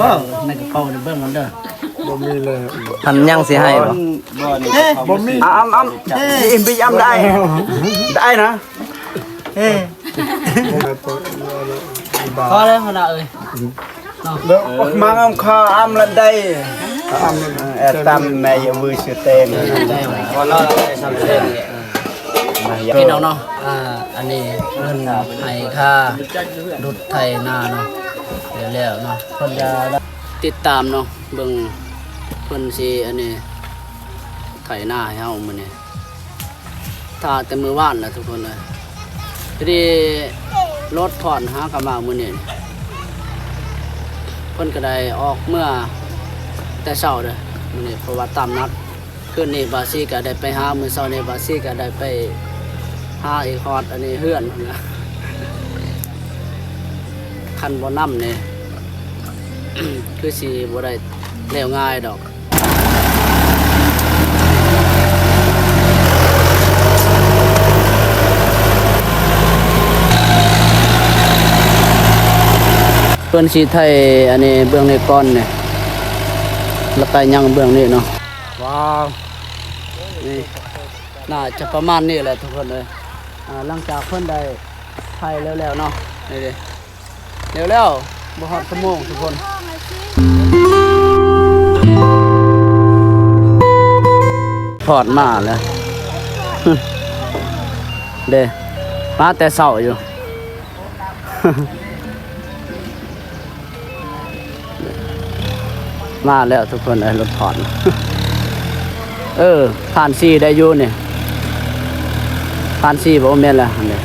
ບໍ່ ໃນກະເປົານີ້ເບິ່ງມັນເດີ. ບໍ່ມີແລ້ວ. ພັນຍັງຊິໃຫ້ບໍ່? ບໍ່ມີ. ອາ ອຳ ອຳ ເອີ ໄປອຳໄດ້ ໄດ້ນະ. ເອີ ພໍແລ້ວຫັ້ນນະເອີຍ. ເນາະ ເດີ ມາອຳຂ້າອຳລະໄດ້ ອຳ ເອີ ຕຳແມ່ຍາວືຊື່ເຕັມ ພີ່ນ້ອງເນາະ. ອ່າ ອັນນີ້ເພິ່ນໃຫ້ຄ່າດຸດໄຖນາເນາະ ແລ້ວເນາະ ເພິ່ນຈະຕິດຕາມເນາະ ເບິ່ງເພິ່ນຊິອັນນີ້ໄຖນາໃຫ້ເຮົາມື້ນີ້. ຖ້າແຕ່ມື້ວານລະທຸກຄົນເອີຍ ພໍດີລົດຜ່ອນຫາກັບມາມື້ນີ້ ເພິ່ນກະໄດ້ອອກເມືອແຕ່ເຊົ້າເດີມື້ນີ້ ເພາະວ່າຕາມນັດ ຄືນນີ້ບາຊີກະໄດ້ໄປຫາ ມື້ເຊົ້ານີ້ບາຊີກະໄດ້ໄປຫາອີກຮອດອັນນີ້ເຮືອນພຸ້ນນະ. ຄັນບໍ່ນຳນີ້ ຄືຊິບໍ່ໄດ້ແລ້ວງ່າຍດອກ. ເພິ່ນຊິໄຖອັນນີ້ເບື້ອງນີ້ກ່ອນນີ້ ລະກະຍັງເບື້ອງນີ້ເນາະ. ວ້າວ ນີ້ ໜ້າຈະປະມານນີ້ແຫຼະທຸກຄົນເອີຍ. ອ່າ ຫຼັງຈາກເພິ່ນໄດ້ໄຖແລ້ວໆເນາະ ນີ້ເດ້ ແລ້ວໆ ບໍ່ຮອດຊົ່ວໂມງທຸກຄົນ ຮອດມາແລ້ວ ເດ້ ມາແຕ່ເຊົ້າຢູ່. ມາແລ້ວທຸກຄົນເອີຍ ລົດຜ່ອນ ເອີ ຜ່ານສີ່ໄດ້ຢູ່ນີ້ ຜ່ານສີ່ບໍ່ແມ່ນແລ້ວນີ້.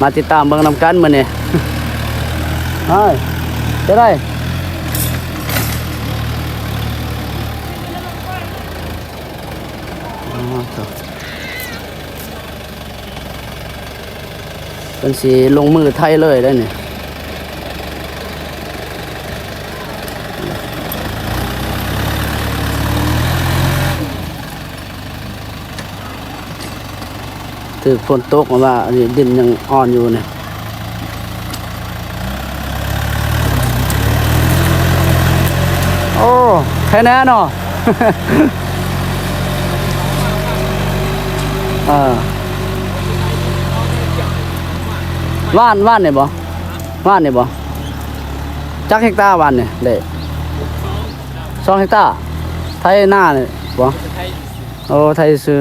ມາຕິດຕາມເບິ່ງນຳກັນມື້ນີ້ ເອີ ເປັນໃດ? ອໍ ໂທ້. ເພິ່ນຊິລົງມືໄຖເລີຍເດ້ນີ້ ຖືກຝົນຕົກມາວ່າ ອັນນີ້ດິນຍັງອ່ອນຢູ່ນີ້. ໂອ້ ໄຄແນ່ເນາະ ເອີ ຫວ່ານ ຫວ່ານນີ້ບໍ່? ຫວ່ານນີ້ບໍ່? ຈັກເຮັກຕາຫວ່ານນີ້? ເດ້ ສອງເຮັກຕາ. ໄຖນານີ້ບໍ່? ໂອ້ ໄຖຊື່.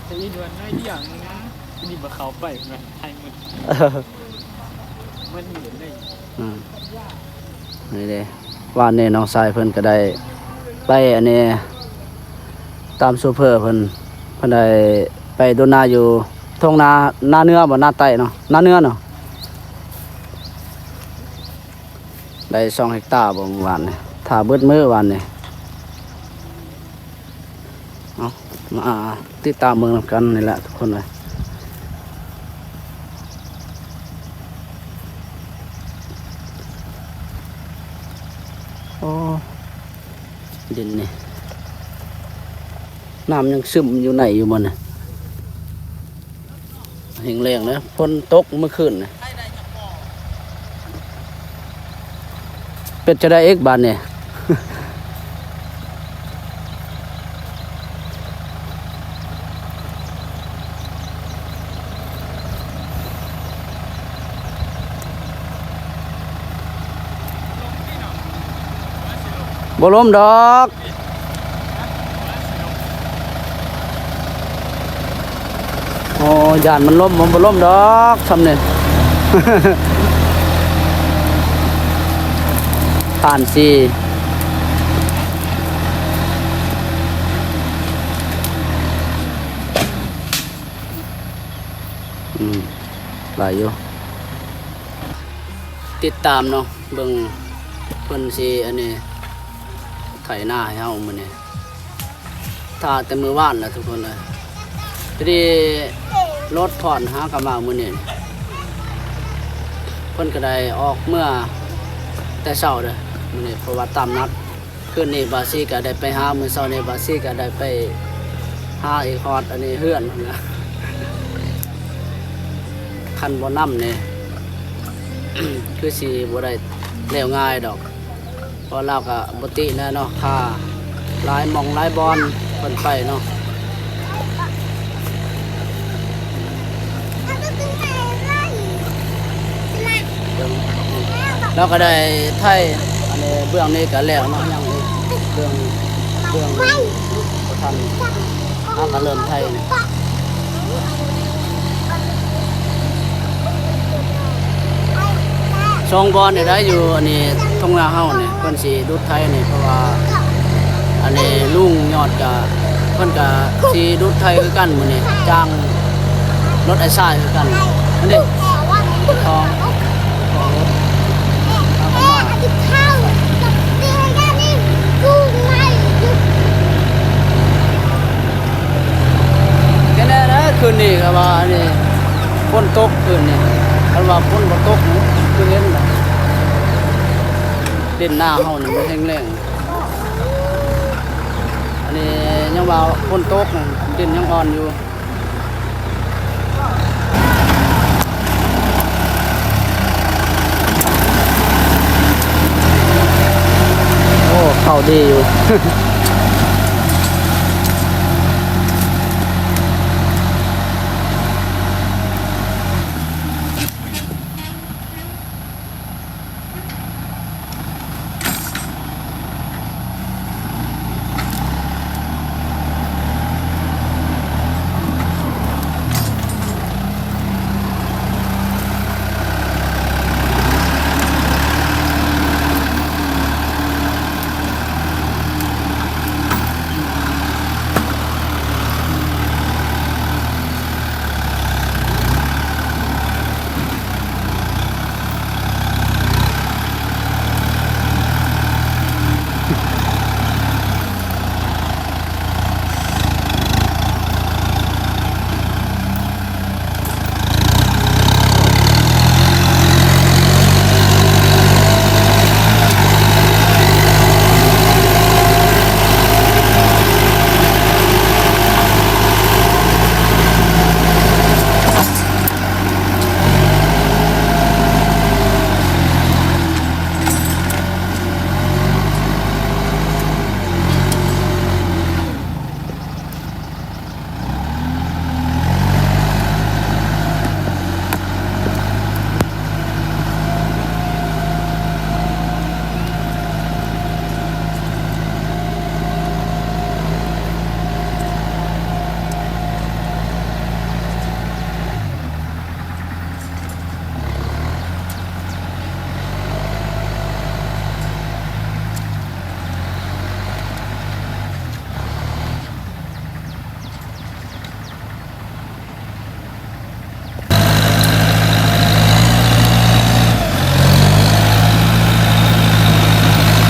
ໄປອີກດວນໜ້ອຍດຽວໜຶ່ງນະ ນີ້ບໍ່ເຂົ້າໄປນະ ໄທໝົດ ມັນມີໄດ້ ອືມ ນີ້ເດ້ ວານນີ້ນ້ອງຊາຍເພິ່ນກະໄດ້ໄປອັນນີ້ ຕາມໂຊເຟີເພິ່ນ ເພິ່ນໄດ້ໄປດົນນາຢູ່ທົ່ງນາ ນາເໜືອບໍ່ ນາໃຕ້ເນາະ ນາເໜືອເນາະ ໄດ້ສອງເຮັກຕາບໍ່ມື້ວານນີ້ ຖ້າເບິດມື້ວານນີ້. ເອົາ ມາຕິດຕາມເບິ່ງນຳກັນນີ້ແຫຼະທຸກຄົນເອີຍ ໂອ້ ດິນນີ້ ນ້ຳຍັງຊຶມຢູ່ໃນຢູ່ບໍ່ນີ້? ແຮງແລ້ງເດີ ຝົນຕົກມື້ຄືນນີ້ ເປັນຈັ່ງໃດອີກບາດນີ້? ບໍ່ລົມດອກ ໂອ້ ຢ້ານມັນລົມ ມັນບໍ່ລົມດອກຊ່ຳນີ້ ຜ່ານສີ່ ອືມ ຫຼາຍຢູ່ ຕິດຕາມເນາະ ເບິ່ງເພິ່ນຊິອັນນີ້ ໄຖນາໃຫ້ເຮົາມື້ນີ້ ຖ້າແຕ່ມື້ວານລະທຸກຄົນເອີຍ ພໍດີລົດຜ່ອນຫາກັບມາມື້ນີ້ ເພິ່ນກະໄດ້ອອກເມືອແຕ່ເຊົ້າເດີມື້ນີ້ ເພາະວ່າຕາມນັດ ຄືນນີ້ບາຊີກະໄດ້ໄປຫາ ມື້ເຊົ້ານີ້ບາຊີກະໄດ້ໄປຫາອີກຮອດອັນນີ້ເຮືອນພຸ້ນນະ ຄັນບໍ່ນຳນີ້ ຄືຊິບໍ່ໄດ້ແລ້ວງ່າຍດອກ ເພາະລາວກະບໍ່ຕິແນ່ເນາະ ພາຫຼາຍໝ່ອງຫຼາຍບ່ອນເພິ່ນໄປເນາະ. ລາວກໍໄດ້ໄຖ ອັນນີ້ເບື້ອງນີ້ກໍແລ້ວເນາະ ຍັງອີກເບື້ອງ ເບື້ອງນີ້ບໍ່ທັນ ເຮົາກໍເລີ່ມໄຖນີ້ ສອງບ່ອນນີ້ໄດ້ຢູ່ ອັນນີ້ທົ່ງນາເຮົານີ້ ເພິ່ນຊິດຸດໄຖນີ້ ເພາະວ່າ ອັນນີ້ລຸງຍອດກະ ເພິ່ນກະຊິດຸດໄຖຄືກັນມື້ນີ້ ຈ້າງລົດໄອ້ຊາຍຄືກັນ ອັນນີ້ ຂອງ ຂອງລົດ ເອົາເຂົ້າມາ ແນ່ໆ ຄືນນີ້ກໍວ່າອັນນີ້ຝົນຕົກ ຄືນນີ້ ຄັນວ່າຝົນບໍ່ຕົກນີ້ ຄືເຫັນນະ ດິນນາເຮົານີ້ມັນແຫ້ງແລ້ງ ອັນນີ້ຍັງວ່າຝົນຕົກ ດິນຍັງອ່ອນຢູ່. ໂອ້ ເຂົ້າດີຢູ່.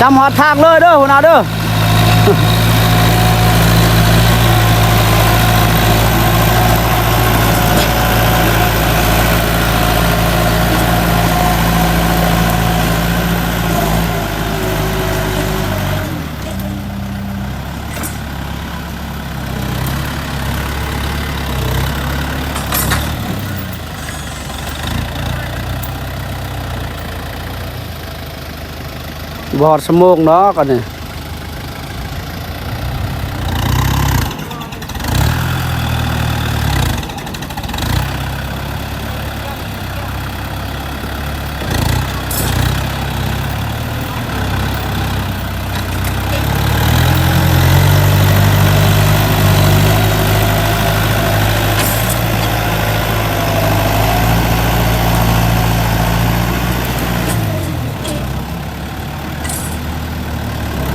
ຈຳຮອດທາງເລີຍເດີ ຫົວໜ້າເດີ. Bor semung dok kan ni. ໂອ້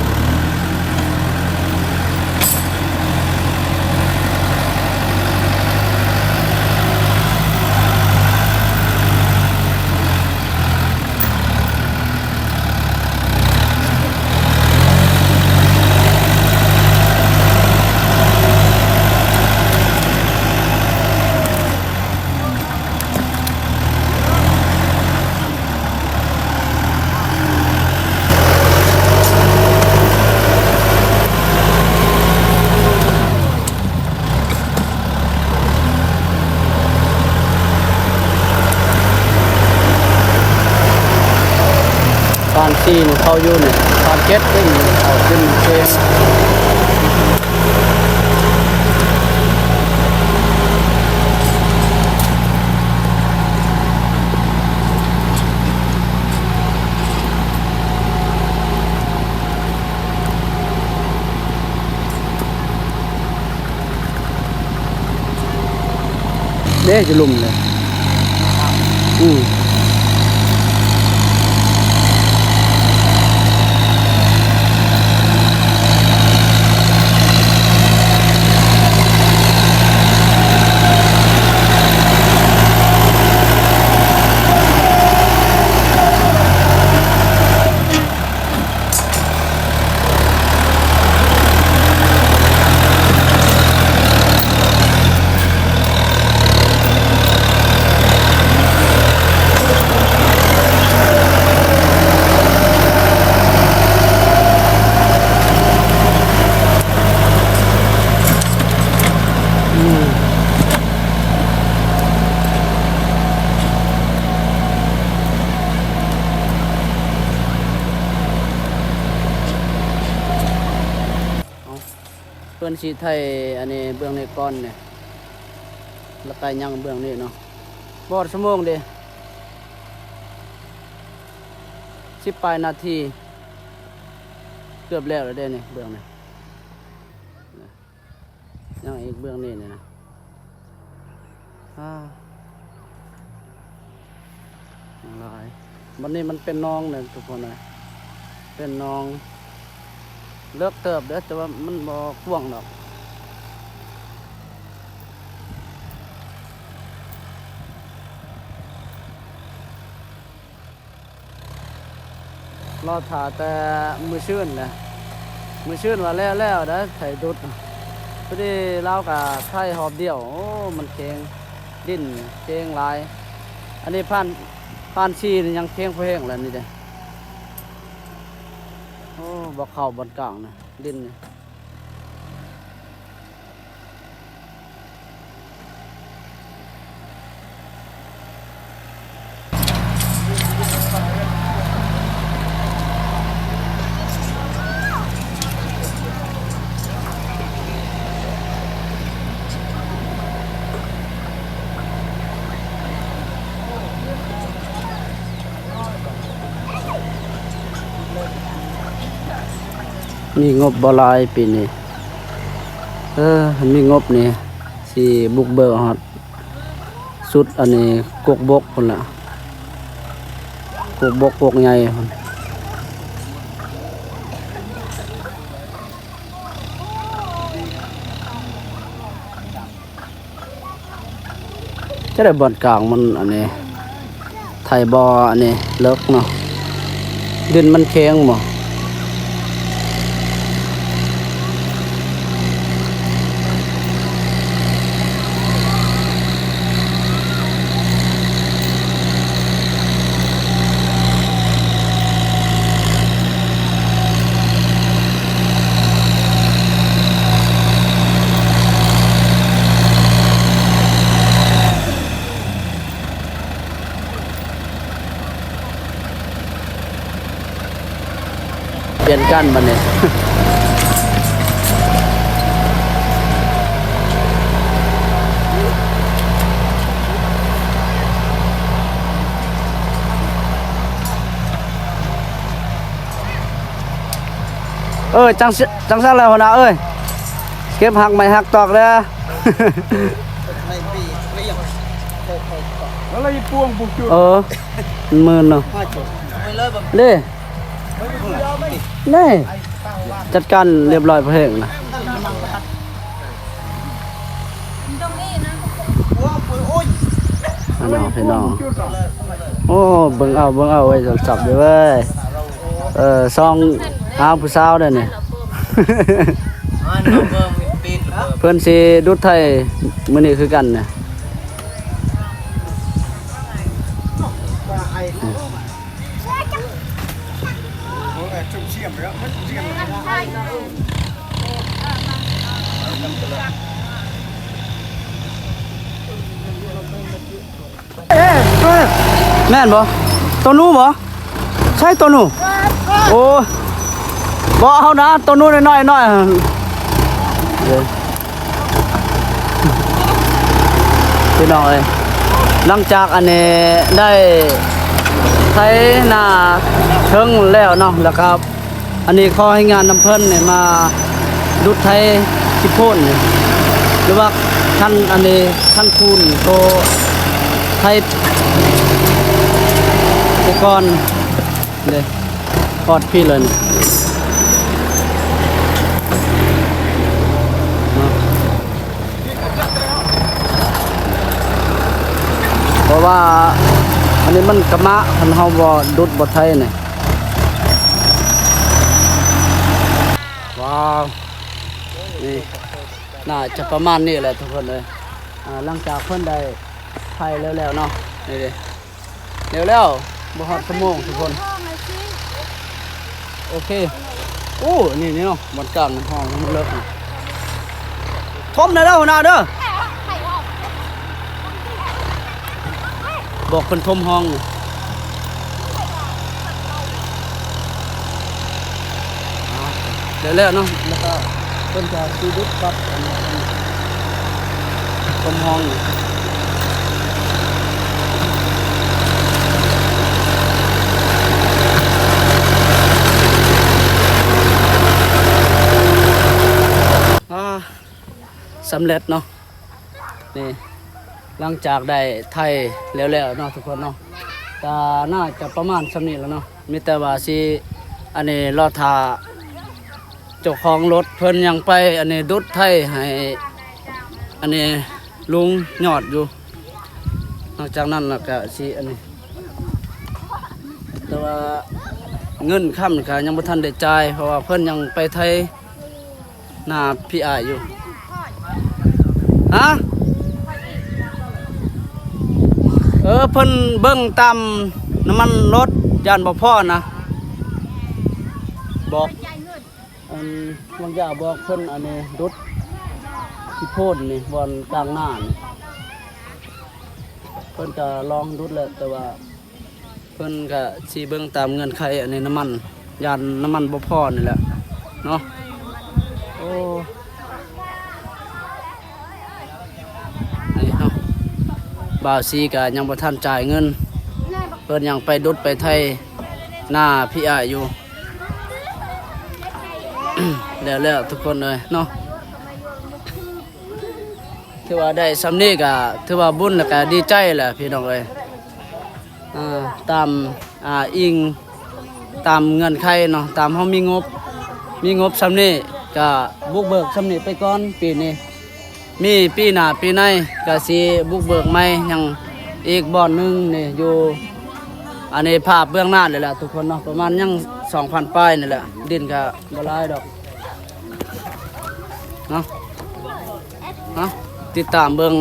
ບ້ານສີ່ນີ້ເຂົາຢູ່ນີ້ ບ້ານເຈັດນີ້ເຂົາຂຶ້ນເຄງ. ເດ້ ຢູ່ລຸ່ມເດ້. ອືມ. ເອົາ ເພິ່ນຊິໄຖອັນນີ້ເບື້ອງນີ້ກ່ອນນີ້ ແລ້ວກະຍັງເບື້ອງນີ້ເນາະ. ບໍ່ ຊົ່ວໂມງເດ້ ສິບປາຍນາທີ ເກືອບແລ້ວແລ້ວເດ້ນີ້ ເບື້ອງນີ້. ຍັງອີກເບື້ອງນີ້ນະ ອາ ຫຼາຍ. ບັດນີ້ມັນເປັນໜອງເດ້ທຸກຄົນເອີຍ ເປັນໜອງເລິກເຕີບເດ້ ແຕ່ວ່າມັນບໍ່ກວ້າງດອກ. ລໍຖ້າແຕ່ມື້ຊືນນະ ມື້ຊືນວ່າແລ້ວໆ ໄດ້ໄຖດຸດ. ພໍດີລາວກະໄຖຮອບດຽວ. ໂອ້ ມັນເຄງ ດິນເຄງຫຼາຍ. ອັນນີ້ຜ່ານ ຜ່ານສີ່ນີ້ຍັງເຄງພໍແຮງແລ້ວນີ້ເດ້. ໂອ້ ບໍ່ເຂົ້າບ່ອນກາງນະ ດິນນີ້. ມີງົບບໍ່ຫຼາຍປີນີ້. ເອີ ມີງົບນີ້ ຊິບຸກເບີກຮອດສຸດອັນນີ້ ກົກບົກພຸ້ນລະ ກົກບົກ ກົກໃຫຍ່ພຸ້ນ. ຈະໄດ້ບ່ອນກາງມັນອັນນີ້ ໄຖບໍ່ອັນນີ້ເລິກເນາະ ດິນມັນແຂງບໍ່. ປ່ຽນກັນບັດນີ້. ເອີ ຈັ່ງ ຈັ່ງຊັ້ນແຫຼະຫົວໜ້າເອີຍ ເກັບຮັກໄມ້ຮັກຕອກເດີ້. ເອີ ມັນມື່ນເນາະ ເດ້ ນີ້ ຈັດການລຽບຮ້ອຍພະເອກນະ. ອັນນັ້ນພີ່ນ້ອງ ໂອ້ ເບິ່ງເອົາ ເບິ່ງເອົາເວີຍ ສັບໆເດີ້ເວີຍ. ເອີ ຊ່ອງຫາຜູ້ສາວເດ້ນີ້ ເພິ່ນຊິດຸດໄຖມື້ນີ້ຄືກັນນະ. ແມ່ນບໍ່? ໂຕໜູບໍ່? ໃຊ້ໂຕໜູ. ໂອ້ ບໍ່ເອົານະ ໂຕໜູນ້ອຍໆ ພີ່ນ້ອງເອີຍ. ຫຼັງຈາກອັນນີ້ໄດ້ໄຖນາເທິງແລ້ວເນາະ ແລ້ວກໍ ອັນນີ້ຂໍໃຫ້ງານນຳເພິ່ນນີ້ມາດຸດໄຖຂີ້ໂພນນີ້ ຫຼືວ່າຄັນອັນນີ້ ຄັນຄູນໂຕໄຖໄປກ່ອນເດ້ ຮອດພີ້ເລີຍນີ້ເນາະ. ເພາະວ່າອັນນີ້ມັນກະມະ ຄັນເຮົາບໍ່ດຸດບໍ່ໄຖນີ້. ວ້າວ ນີ້ໜ້າຈະປະມານນີ້ແຫຼະທຸກຄົນເອີຍ. ອ່າ ຫຼັງຈາກເພິ່ນໄດ້ໄຖແລ້ວໆເນາະ ນີ້ເດ້ ແລ້ວໆ ບໍ່ຮອດຊົ່ວໂມງທຸກຄົນ. ໂອເຄ ໂອ້ ນີ້ໆເນາະ ບ່ອນກາງມັນຫ້ອງມັນເລິກນະ. ຖົມແດ່ເດີຫົວໜ້າເດີ ບອກເພິ່ນຖົມຫ້ອງ. ອ່າ ແລ້ວໆເນາະ ແລ້ວກໍເພິ່ນຈະຊິດຸດກັບອັນນັ້ນ ຕົ້ນຮອງ. ອ່າ ສຳເລັດເນາະ ນີ້ ຫຼັງຈາກໄດ້ໄຖແລ້ວໆເນາະທຸກຄົນເນາະ ກໍໜ້າຈະປະມານສ່ຳນີ້ແຫຼະເນາະ. ມີແຕ່ວ່າຊິ ອັນນີ້ ລໍຖ້າເຈົ້າຂອງລົດເພິ່ນຍັງໄປ ອັນນີ້ ດຸດໄຖໃຫ້ ອັນນີ້ ລຸງຍອດຢູ່. ຫຼັງຈາກນັ້ນລະກະຊິ ອັນນີ້ ແຕ່ວ່າເງິນຄຳກະຍັງບໍ່ທັນໄດ້ຈ່າຍ ເພາະວ່າເພິ່ນຍັງໄປໄຖ ໜ້າພີ່ອ້າຍຢູ່. ຮະ? ເອີ ເພິ່ນເບິ່ງຕາມນ້ຳມັນລົດ ຢ້ານບໍ່ພໍນະ. ບອກ ອັນ ບາງຢ່າງບອກເພິ່ນ ອັນນີ້ ດຸດຂີ້ໂພນນີ້ ບ່ອນກາງໜ້ານີ້ ເພິ່ນກະລອງດຸດແລ້ວ ແຕ່ວ່າ ເພິ່ນກະຊິເບິ່ງຕາມເງື່ອນໄຂ ອັນນີ້ ນ້ຳມັນ ຢ້ານນ້ຳມັນບໍ່ພໍນີ້ແຫຼະເນາະ. ໂອ້ ນີ້ເນາະ ບ່າວສີກະຍັງບໍ່ທັນຈ່າຍເງິນ ເພິ່ນຍັງໄປດຸດໄປໄຖໜ້າພີ່ອ້າຍຢູ່. ແລ້ວໆ ທຸກຄົນເອີຍເນາະ ຖືວ່າໄດ້ສ່ຳນີ້ກະຖືວ່າບຸນ ແລ້ວກະດີໃຈແຫຼະພີ່ນ້ອງເອີຍ. ອ່າ ຕາມ ອ່າ ອີງຕາມເງື່ອນໄຂເນາະ ຕາມເຮົາມີງົບ ມີງົບສ່ຳນີ້ກະບຸກເບີກສ່ຳນີ້ໄປກ່ອນປີນີ້. ມີປີໜ້າປີໃນກະຊິບຸກເບີກໃໝ່ ຍັງອີກບ່ອນໜຶ່ງນີ້ ຢູ່ ອັນນີ້ພາບເບື້ອງໜ້ານີ້ແຫຼະທຸກຄົນເນາະ ປະມານຍັງສອງພັນປາຍນີ້ແຫຼະ ດິນກະບໍ່ຫຼາຍດອກເນາະ. ເນາະ ຕິດຕາມເບິ່ງ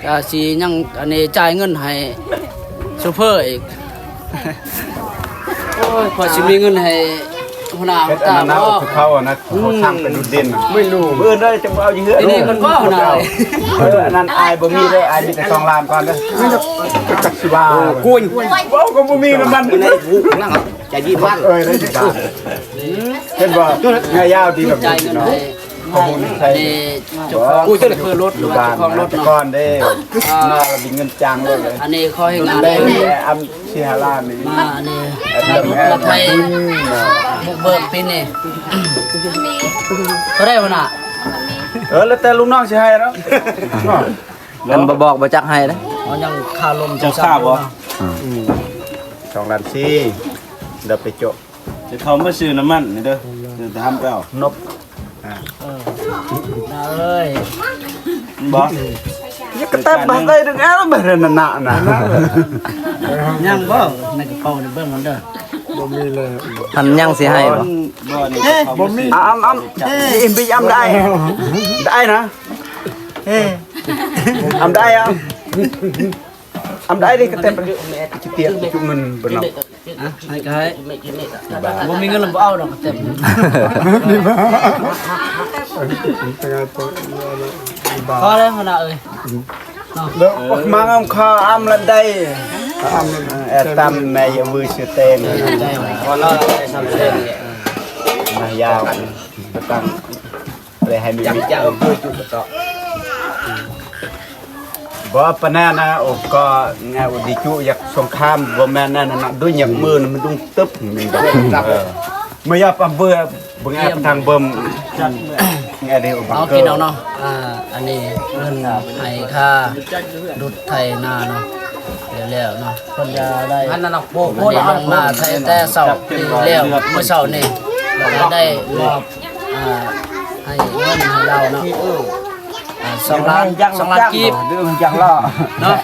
ກະຊິຍັງ ອັນນີ້ ຈ່າຍເງິນໃຫ້ໂຊເຟີອີກ. ໂອ້ຍ ພໍຊິມີເງິນໃຫ້ຫົວໜ້າ ເຮັດອັນນັ້ນນະ ເຂົານະ ເຂົາສັ່ງໄປດຸດດິນນະ ໄມ່ຮູ້ ມື້ອື່ນເດີ ຈະບໍ່ເອົາຢູ່ເຮືອນ ນີ້ມັນບໍ່ຫົວໜ້າ ເອີ ອັນນັ້ນອ້າຍບໍ່ມີເດີ ອ້າຍມີແຕ່ສອງລ້ານກ່ອນເດີ ຈັກຊິວ່າ ໂອ້ຍ ເວົ້າກໍບໍ່ມີນ້ຳມັນ ໃຈດີມາກ ເອີຍ ໄດ້ສິບບາດ ເຫັນບໍ່ ເງື້ອຍາວດີແບບນີ້ເນາະ. ໃນເຈົ້າຂອງ ຜູ້ເຈົ້າເປີດລົດ ຫຼືວ່າເຈົ້າຂອງລົດເນາະ ກ່ອນເດ້ ອ່າ ມາແລ້ວມີເງິນຈ້າງລົດເລີຍ ອັນນີ້ຂໍໃຫ້ງານ ໄດ້ອຳສີ່ຫ້າລ້ານນີ້ ມາອັນນີ້ ເອີ ມາໄທ ອືມ ບຸກເບີກປີນີ້ ເທົ່າໃດຫົວໜ້າ? ເອີ ແລ້ວແຕ່ລູກນ້ອງຊິໃຫ້ເນາະ ເນາະ ຄັນບໍ່ບອກບໍ່ຈັກໃຫ້ເດ້ ເອົາຍັງຄາລົມ ເຈົ້າຄ່າບໍ່? ອືມ ສອງລ້ານສີ່ ດຽວໄປໂຈະ ຈະເຂົ້າມາຊື້ນ້ຳມັນນີ້ເດີ ເດີນທາງໄປເອົານົບ ອ່າ ເອີ ນາເອີຍ ບໍ່ ຍັງກະແຕັບບາດໃດດຶງແອວບາດນັ້ນນະ ຍັງບໍ່? ໃນກະເປົານີ້ເບິ່ງມັນເດີ ບໍ່ມີເລີຍ ຫັ້ນຍັງຊິໃຫ້ບໍ່? ບໍ່ນີ້ ບໍ່ມີ ອຳ ອຳ ເອີ ອີ່ມບີອຳໄດ້ ໄດ້ນະ ເອີ ອຳໄດ້ອຳ ອຳໄດ້ເດ້ ກະແຕັບ ຊິຕຽກຈຸເງິນບໍ່ເນາະ ອ່ະ ໃຫ້ກະໃຫ້ ບໍ່ມີເງິນລະບໍ່ເອົາດອກ ກະແຕັບ ພໍແລ້ວຫັ້ນນະເອີຍ ເນາະ ເອີ ມາອຳຂ້າອຳລະໄດ້ Ê, tâm mẹ giờ vui sự tên. Mah yau. Petang. Boleh hai mimik. Bo pernah na, oh, ko nga di cu yak songkham, bo mana na, na du nyak mơ na mdung tep. Maya pambơ, bengai petang bơm. Ngai di ເອົາ ubang ກິນເອົາເນາະ. ອ່າ ອັນນີ້ເພິ່ນໃຫ້ຄ່າດຸດໄຖນາເນາະ ແລ້ວໆເນາະ. ເພິ່ນຈະໄດ້ ອັນນັ້ນເນາະ ໂອ້ໂຫ ອັນນີ້ລົງມາໄຖແຕ່ເຊົ້າ ແລ້ວມື້ເຊົ້ານີ້ ແລ້ວກໍໄດ້ມອບ ອ່າ ໃຫ້ເງິນໃຫ້ລາວເນາະ. ອ່າ ສອງລ້ານ ສອງລ້ານກີບ ເລື່ອງຈັກເນາະ.